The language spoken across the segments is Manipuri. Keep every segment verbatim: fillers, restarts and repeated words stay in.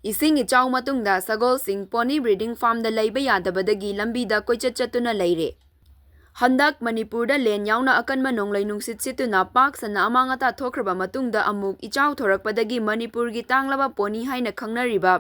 ꯏꯁꯤꯡ ꯏꯆꯥꯎ ꯃꯇꯨꯡꯗ ꯁꯒꯣꯜꯁꯤꯡ pony breeding farmꯗ ꯂꯩꯕ ꯌꯥꯗꯕꯗꯒꯤ ꯂꯝꯕꯤꯗ ꯀꯣꯏꯆꯠ ꯆꯠꯇꯨꯅ ꯂꯩꯔꯦ꯫ ꯍꯟꯗꯛ ꯃꯅꯤꯄꯨꯔꯗ ꯂꯦꯟ ꯌꯥꯎꯅ ꯑꯀꯟꯕ ꯅꯣꯡꯂꯩ ꯅꯨꯡꯁꯤꯠ ꯁꯤꯠꯇꯨꯅ ꯄꯥꯛ ꯁꯟꯅ ꯑꯃꯥꯡ ꯑꯇꯥ ꯊꯣꯛꯈ꯭ꯔꯕ ꯃꯇꯨꯡꯗ ꯑꯃꯨꯛ ꯏꯆꯥꯎ ꯊꯣꯔꯛꯄꯗꯒꯤ ꯃꯅꯤꯄꯨꯔꯒꯤ ꯇꯥꯡꯂꯕ pony ꯍꯥꯏꯅ ꯈꯪꯅꯔꯤꯕ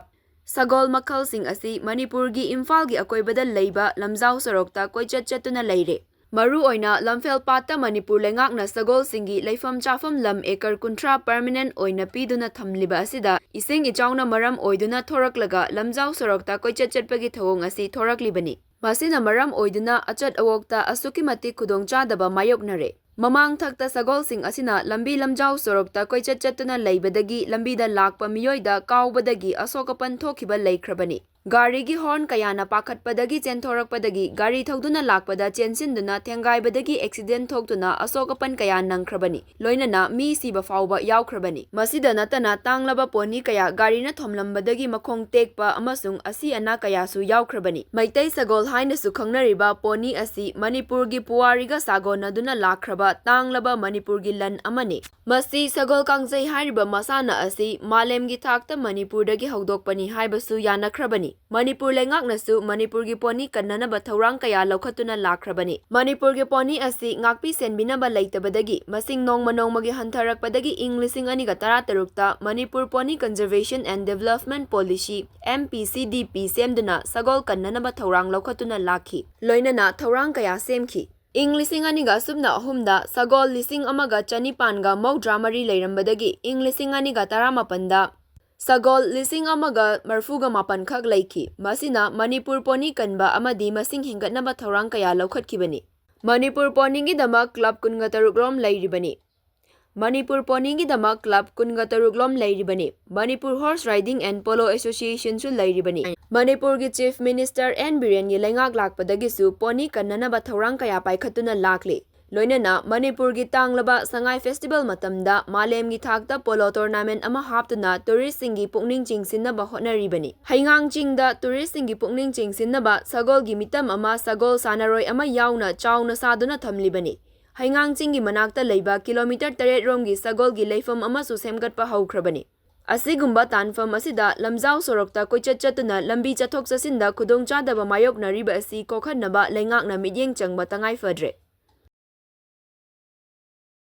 ꯁꯒꯣꯜ ꯃꯈꯜꯁꯤꯡ ꯑꯁꯤ ꯃꯅꯤꯄꯨꯔꯒꯤ ꯏꯝꯐꯥꯜꯒꯤ ꯑꯀꯣꯏꯕꯗ ꯂꯩꯕ ꯂꯝꯖꯥꯎ ꯁꯣꯔꯣꯛꯇ ꯀꯣꯏꯆꯠ ꯆꯠꯇꯨꯅ ꯂꯩꯔꯦ꯫ ꯃꯔꯨꯑꯣꯏꯅ ꯂꯝꯐꯦꯜ ꯄꯥꯠꯇ ꯃꯅꯤꯄꯨꯔ ꯂꯩꯉꯥꯛꯅ ꯁꯒꯣꯜꯁꯤꯡꯒꯤ ꯂꯩꯐꯝ ꯆꯥꯐꯝ ꯂꯝ acre ꯀꯨꯟꯊ꯭ꯔꯥ permanent ꯑꯣꯏꯅ ꯄꯤꯗꯨꯅ ꯊꯝꯂꯤꯕ ꯑꯁꯤꯗ ꯏꯁꯤꯡ ꯏꯆꯥꯎꯅ ꯃꯔꯝ ꯑꯣꯏꯗꯨꯅ ꯊꯣꯔꯛꯂꯒ ꯂꯝꯖꯥꯎ ꯁꯣꯔꯣꯛꯇ ꯀꯣꯏꯆꯠ ꯆꯠꯄꯒꯤ ꯊꯧꯑꯣꯡ ꯑꯁꯤ ꯊꯣꯔꯛꯂꯤꯕꯅꯤ꯫ ꯃꯁꯤꯅ ꯃꯔꯝ ꯑꯣꯏꯗꯨꯅ ꯑꯆꯠ ꯑꯋꯣꯛꯇ ꯑꯁꯨꯛꯀꯤ ꯃꯇꯤꯛ ꯈꯨꯗꯣꯡꯆꯥꯗꯕ ꯃꯥꯌꯣꯛꯅꯔꯦ꯫ ꯃꯃꯥꯡ ꯊꯛꯇ ꯁꯒꯣꯜꯁꯤꯡ ꯑꯁꯤꯅ ꯂꯝꯕꯤ ꯂꯝꯖꯥꯎ ꯁꯣꯔꯣꯛꯇ ꯀꯣꯏꯆꯠ ꯆꯠꯇꯨꯅ ꯂꯩꯕꯗꯒꯤ ꯂꯝꯕꯤꯗ ꯂꯥꯛꯄ ꯃꯤꯑꯣꯏꯗ ꯀꯥꯎꯕꯗꯒꯤ ꯑꯁꯣꯛ ꯑꯄꯟ ꯊꯣꯛꯈꯤꯕ ꯂꯩꯈ꯭ꯔꯕꯅꯤ꯫ ꯒꯥꯔꯤꯒꯤ horn ꯀꯌꯥꯅ ꯄꯥꯈꯠꯄꯗꯒꯤ ꯆꯦꯟꯊꯣꯔꯛꯄꯗꯒꯤ ꯒꯥꯔꯤ ꯊꯧꯗꯨꯅ ꯂꯥꯛꯄꯗ ꯆꯦꯟꯁꯤꯟꯗꯨꯅ ꯊꯦꯡꯒꯥꯏꯕꯗꯒꯤ accident ꯊꯣꯛꯇꯨꯅ ꯑꯁꯣꯛ ꯑꯄꯟ ꯀꯌꯥ ꯅꯪꯈ꯭ꯔꯕꯅꯤ꯫ ꯂꯣꯏꯅꯅ ꯃꯤ ꯁꯤꯕ ꯐꯥꯎꯕ ꯌꯥꯎꯈ꯭ꯔꯕꯅꯤ꯫ ꯃꯁꯤꯗ ꯅꯠꯇꯅ ꯇꯥꯡꯂꯕ pony ꯀꯌꯥ ꯒꯥꯔꯤꯅ ꯊꯣꯝꯂꯝꯕꯗꯒꯤ ꯃꯈꯣꯡ ꯇꯦꯛꯄ ꯑꯃꯁꯨꯡ ꯑꯁꯤ ꯑꯅꯥ ꯀꯌꯥꯁꯨ ꯌꯥꯎꯈ꯭ꯔꯕꯅꯤ꯫ ꯃꯩꯇꯩ ꯁꯒꯣꯜ ꯍꯥꯏꯅꯁꯨ ꯈꯪꯅꯔꯤꯕ pony ꯑꯁꯤ ꯃꯅꯤꯄꯨꯔꯒꯤ ꯄꯨꯋꯥꯔꯤꯒ ꯁꯥꯒꯣꯟꯅꯗꯨꯅ ꯂꯥꯛꯈ꯭ꯔꯕ ꯇꯥꯡꯂꯕ ꯃꯅꯤꯄꯨꯔꯒꯤ ꯂꯟ ꯑꯃꯅꯤ꯫ ꯃꯁꯤ ꯁꯒꯣꯜ ꯀꯥꯡꯖꯩ ꯍꯥꯏꯔꯤꯕ ꯃꯁꯥꯟꯅ ꯑꯁꯤ ꯃꯥꯂꯦꯝꯒꯤ ꯊꯥꯛꯇ ꯃꯅꯤꯄꯨꯔꯗꯒꯤ ꯍꯧꯗꯣꯛꯄꯅꯤ ꯍꯥꯏꯕꯁꯨ ꯌꯥꯅꯈ꯭ꯔꯕꯅꯤ꯫ ꯃꯅꯤꯄꯨꯔ ꯂꯩꯉꯥꯛꯅꯁꯨ ꯃꯅꯤꯄꯨꯔꯒꯤ pony ꯀꯟꯅꯅꯕ ꯊꯧꯔꯥꯡ ꯀꯌꯥ ꯂꯧꯈꯠꯇꯨꯅ ꯂꯥꯛꯈ꯭ꯔꯕꯅꯤ꯫ ꯃꯅꯤꯄꯨꯔꯒꯤ pony ꯑꯁꯤ ꯉꯥꯛꯄꯤ ꯁꯦꯟꯕꯤꯅꯕ ꯂꯩꯇꯕꯗꯒꯤ ꯃꯁꯤꯡ ꯅꯣꯡꯃ ꯅꯣꯡꯃꯒꯤ ꯍꯟꯊꯔꯛꯄꯗꯒꯤ ꯏꯪ ꯂꯤꯁꯤꯡ ꯑꯅꯤꯒ ꯇꯔꯥꯇꯔꯨꯛꯇ Manipur Pony Conservation and Development Policy, M P C D P, ꯁꯦꯝꯗꯨꯅ ꯁꯒꯣꯜ ꯀꯟꯅꯅꯕ ꯊꯧꯔꯥꯡ ꯂꯧꯈꯠꯇꯨꯅ ꯂꯥꯛꯈꯤ꯫ ꯂꯣꯏꯅꯅ ꯊꯧꯔꯥꯡ ꯀꯌꯥ ꯁꯦꯝꯈꯤ꯫ ꯏꯪ ꯂꯤꯁꯤꯡ ꯑꯅꯤꯒ ꯁꯨꯞꯅ ꯑꯍꯨꯝꯗ ꯁꯒꯣꯜ ꯂꯤꯁꯤꯡ ꯑꯃꯒ ꯆꯅꯤꯄꯥꯟꯒ ꯃꯧꯗ꯭ꯔꯥ ꯃꯔꯤ ꯂꯩꯔꯝꯕꯗꯒꯤ ꯏꯪ ꯂꯤꯁꯤꯡ ꯑꯅꯤꯒ ꯇꯔꯥꯃꯥꯄꯟꯗ ꯁꯒꯣꯜ ꯂꯤꯁꯤꯡ ꯑꯃꯒ ꯃꯔꯐꯨꯒ ꯃꯥꯄꯟ ꯈꯛ ꯂꯩꯈꯤ꯫ ꯃꯁꯤꯅ ꯃꯅꯤꯄꯨꯔ pony ꯀꯟꯕ ꯑꯃꯗꯤ ꯃꯁꯤꯡ ꯍꯦꯟꯒꯠꯅꯕ ꯊꯧꯔꯥꯡ ꯀꯌꯥ ꯂꯧꯈꯠꯈꯤꯕꯅꯤ꯫ ꯃꯅꯤꯄꯨꯔ ponyꯒꯤꯗꯃꯛ club ꯀꯨꯟꯒ ꯇꯔꯨꯛ ꯔꯣꯝ ꯂꯩꯔꯤꯕꯅꯤ꯫ ꯃꯅꯤꯄꯨꯔ ponyꯒꯤꯗꯃꯛ club ꯀꯨꯟꯒ ꯇꯔꯨꯛ ꯂꯣꯝ ꯂꯩꯔꯤꯕꯅꯤ꯫ Manipur Horse Riding and Polo Associationꯁꯨ ꯂꯩꯔꯤꯕꯅꯤ꯫ ꯃꯅꯤꯄꯨꯔꯒꯤ Chief Minister ꯑꯦꯟ ꯕꯤꯔꯦꯟꯒꯤ ꯂꯩꯉꯥꯛ ꯂꯥꯛꯄꯗꯒꯤꯁꯨ pony ꯀꯟꯅꯅꯕ ꯊꯧꯔꯥꯡ ꯀꯌꯥ ꯄꯥꯏꯈꯠꯇꯨꯅ ꯂꯥꯛꯂꯤ꯫ ꯂꯣꯏꯅꯅ ꯃꯅꯤꯄꯨꯔꯒꯤ ꯇꯥꯡꯂꯕ ꯁꯉꯥꯏ festival ꯃꯇꯝꯗ ꯃꯥꯂꯦꯝꯒꯤ ꯊꯥꯛꯇ polo tournament ꯑꯃ ꯍꯥꯞꯇꯨꯅ touristꯁꯤꯡꯒꯤ ꯄꯨꯛꯅꯤꯡ ꯆꯤꯡꯁꯤꯟꯅꯕ ꯍꯣꯠꯅꯔꯤꯕꯅꯤ꯫ ꯍꯩꯉꯥꯡ ꯆꯤꯡꯗ touristꯁꯤꯡꯒꯤ ꯄꯨꯛꯅꯤꯡ ꯆꯤꯡꯁꯤꯟꯅꯕ ꯁꯒꯣꯜꯒꯤ ꯃꯤꯇꯝ ꯑꯃ ꯁꯒꯣꯜ ꯁꯥꯟꯅꯔꯣꯏ ꯑꯃ ꯌꯥꯎꯅ ꯆꯥꯎꯅ ꯁꯥꯗꯨꯅ ꯊꯝꯂꯤꯕꯅꯤ꯫ ꯍꯩꯉꯥꯡ ꯆꯤꯡꯒꯤ ꯃꯅꯥꯛꯇ ꯂꯩꯕ kilometre ꯇꯔꯦꯠ ꯔꯣꯝꯒꯤ ꯁꯒꯣꯜꯒꯤ ꯂꯩꯐꯝ ꯑꯃꯁꯨ ꯁꯦꯝꯒꯠꯄ ꯍꯧꯈ꯭ꯔꯕꯅꯤ꯫ ꯑꯁꯤꯒꯨꯝꯕ ꯇꯥꯟꯐꯝ ꯑꯁꯤꯗ ꯂꯝꯖꯥꯎ ꯁꯣꯔꯣꯛꯇ ꯀꯣꯏꯆꯠ ꯆꯠꯇꯨꯅ ꯂꯝꯕꯤ ꯆꯠꯊꯣꯛ ꯆꯠꯁꯤꯟꯗ ꯈꯨꯗꯣꯡꯆꯥꯗꯕ ꯃꯥꯌꯣꯛꯅꯔꯤꯕ ꯑꯁꯤ ꯀꯣꯛꯍꯟꯅꯕ ꯂꯩꯉꯥꯛꯅ ꯃꯤꯠꯌꯦꯡ ꯆꯪꯕ ꯇꯉꯥꯏ ꯐꯗ꯭ꯔꯦ꯫